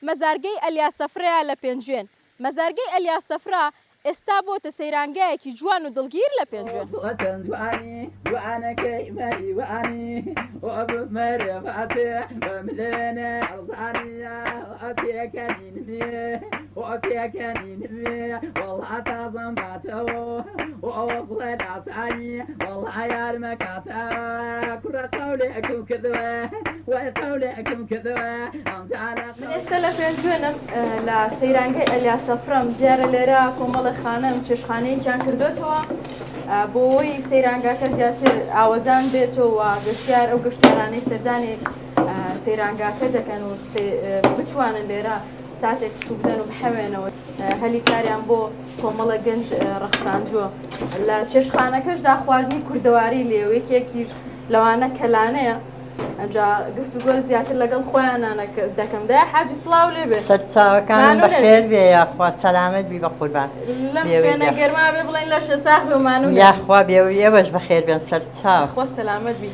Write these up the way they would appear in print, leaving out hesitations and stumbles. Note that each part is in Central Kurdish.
مەزارگەی ئەلیاسەفرەیە لە پێنجوێن. مەزارگەی ئەلیاسەفرە ئێستا بۆتە سەیرانگایەکی جوان و دڵگیر لە پێنجوێن. من ئێستا لە پێنجوێنم لە سەیرانگەی ئەلیاسەفرەم دیارە لێرە کۆمەڵە خانم چێشخانەیەکیان کردوێتەوە بۆی سەیرانگاکە زیاتر ئاوەدان بێتەوە گەشتیار ئەو گەشتیارانەی سەردانی سەیرانگاکە دەکەن و بتوانن لێرە ساتێک پشوو بدەن و بحەوێنەوە هەلی کاریان بۆ کۆمەڵە گەنج ڕەخساندووە لە چێشخانەکەشدا خواردنی کوردەواری لێ و یەکێکیش لەوانە کەلانەیە ئەجا گفتوگۆ زیاتر لەگەڵ خۆیانە دەکەم دای حاجی سڵاو لێ بێ سەرچاوەکانم بەخێر بێ یاخوا سەلامەت بی بە قوربان لەم شوێنە گەرما بێ بڵێن لەشە ساغ بێ و مانوو نەبی. یاخوا بێ و ئێوەش بەخێر بێن سەرچاو. خوا سەلامەت بی.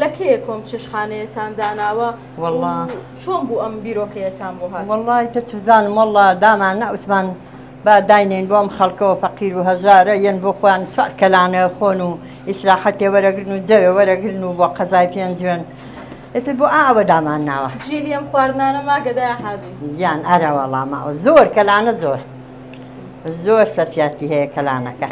لە کەیە کۆم چێشخانەیەتان داناوە وەڵا چۆن بوو ئەم بیرۆکەیەتان بۆ هات؟ وەڵای تە چزانم وەڵا دامان نا وتمان با داینێین بۆ ئەم خەڵکەوە فەقیر و هەژارە یەن بۆ خۆیان چوار کەلانە خۆن و ئیسراحەتێ وەرەگرن و جەوێ وەرەگرن و بۆ قەزای پێنجوێن ئیتر بۆ ئا ئەوە دامان ناوە. جیلی ئەم خواردنانە ماگە دایە حاجی؟ گیان ئەرە وەڵا ماوە زۆر کەلانە زۆر زۆر سەرپیاتی هەیە کەلانەکە.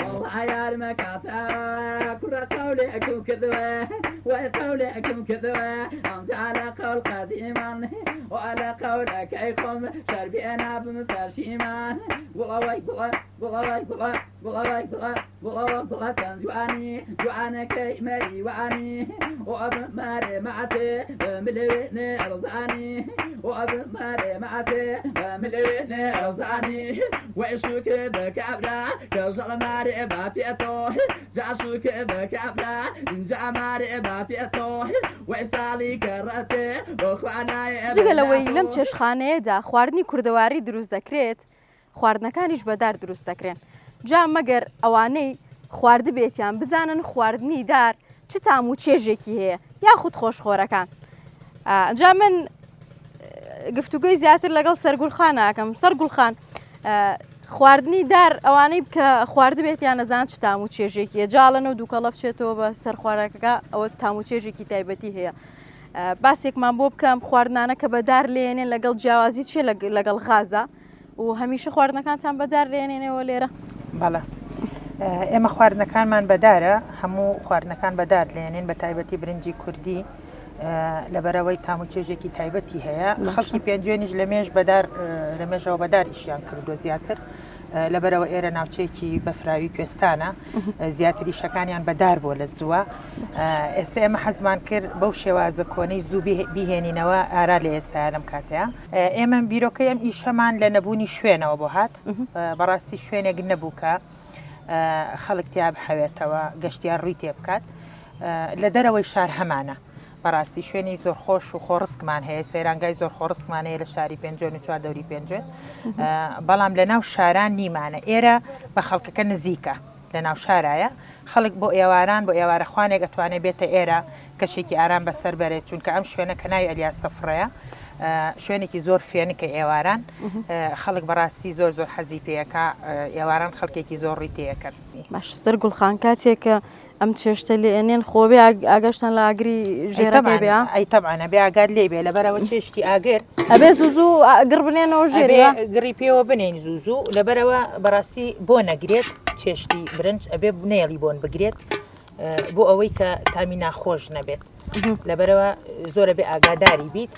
جگە لەوەی لەم چێشتخانەیەدا خواردنی کوردەواری دروست دەکرێت، خواردنەکانیش بە دار دروست دەکرێن جا مەگەر ئەوانەی خواردبێتیان بزانن خواردنی دار چ تام و چێژێکی هەیە یاخود خۆشخۆرەکان جا من گفتوگۆی زیاتر لەگەڵ سەرگوڵخان ناکەم سەرگوڵخان خواردنی دار ئەوانەی کە خواردبێتیان نەزان چ تام و چێژێکیە جاڵەنە و دووکەڵە بچێتەوە بە سەرخوارەکەکە ئەوە تام و چێژێکی تایبەتی هەیە باسێکمان بۆ بکەم خواردنانە کە بەدار لێنێن لەگەڵ جیاوازی چیە لەگەڵ غازە و هەمیشە خواردنەکانتان بەدار لێنێنەوە لێرە؟ بەڵێ ئێمە خواردنەکانمان بەدارە هەموو خواردنەکان بەدار لێنین بە تایبەتی برنجی کوردی لەبەرەوەی تام و چێژێکی تایبەتی هەیە خەڵکی پێنجوێنیش لە مێژ بەدار لە مێژەوە بەدار ئیشیان کردووە زیاتر لەبەرەوە ئێرە ناوچەیەکی بەفراوی کوێستانە زیاتر ئیشەکانیان بەدار بووە لە زووە ئێستا ئێمە حەزمان کرد بەو شێوازە کۆنەی زوو بیهێنینەوە ئارا لە ئێستا لەم کاتەیە ئێمە بیرۆکەی ئەم ئیشەمان لە نەبوونی شوێنەوە بۆ هات بەڕاستی شوێنێک نەبوو کە خەڵک تیا بحەوێتەوە گەشتیار ڕووی تێ بکات لە دەرەوەی شار هەمانە بەڕاستی شوێنی زۆر خۆش و خۆڕسکمان هەیە سەیرانگای زۆر خۆڕسکمان هەیە لە شاری پێنجوێن و چوار دەوری پێنجوێن بەڵام لە ناو شاران نیمانە ئێرە بە خەڵکەکە نزیکە لە ناو شارایە خەڵک بۆ ئێواران بۆ ئێوارە خوانێک ئەتوانێت بێتە ئێرە کەشێکی ئارام بەسەر بەرێت چونکە ئەم شوێنە کە ناوی ئەلیاس سفرەیە شوێنێکی زۆر فێنکە ئێواران خەڵک بەڕاستی زۆر زۆر حەزی پێیەکە ئێواران خەڵکێکی زۆر ڕووی تێیەکەن. باشە سەرگوڵ خان کاتێک کە ئەم چێشتە لێ ئەنێن خۆ بێ ئاگاشتان لە ئاگری ژێرەکەی بێ ئەی تەبعەن ئەبێ ئاگات لێ بێ لەبەرئەوە چێشتی ئاگر ئەبێ زوو زوو گڕ بنێنەوە ژێری ئەبێ گڕی پێوە بنێین زوو زوو لەبەرئەوە بەڕاستی بۆ نەگرێت چێشتی برنج ئەبێ نەیەڵی بۆن بگرێت بۆ ئەوەی کە تامی ناخۆش نەبێت لەبەرەوە زۆرە بێ ئاگاداری بیت.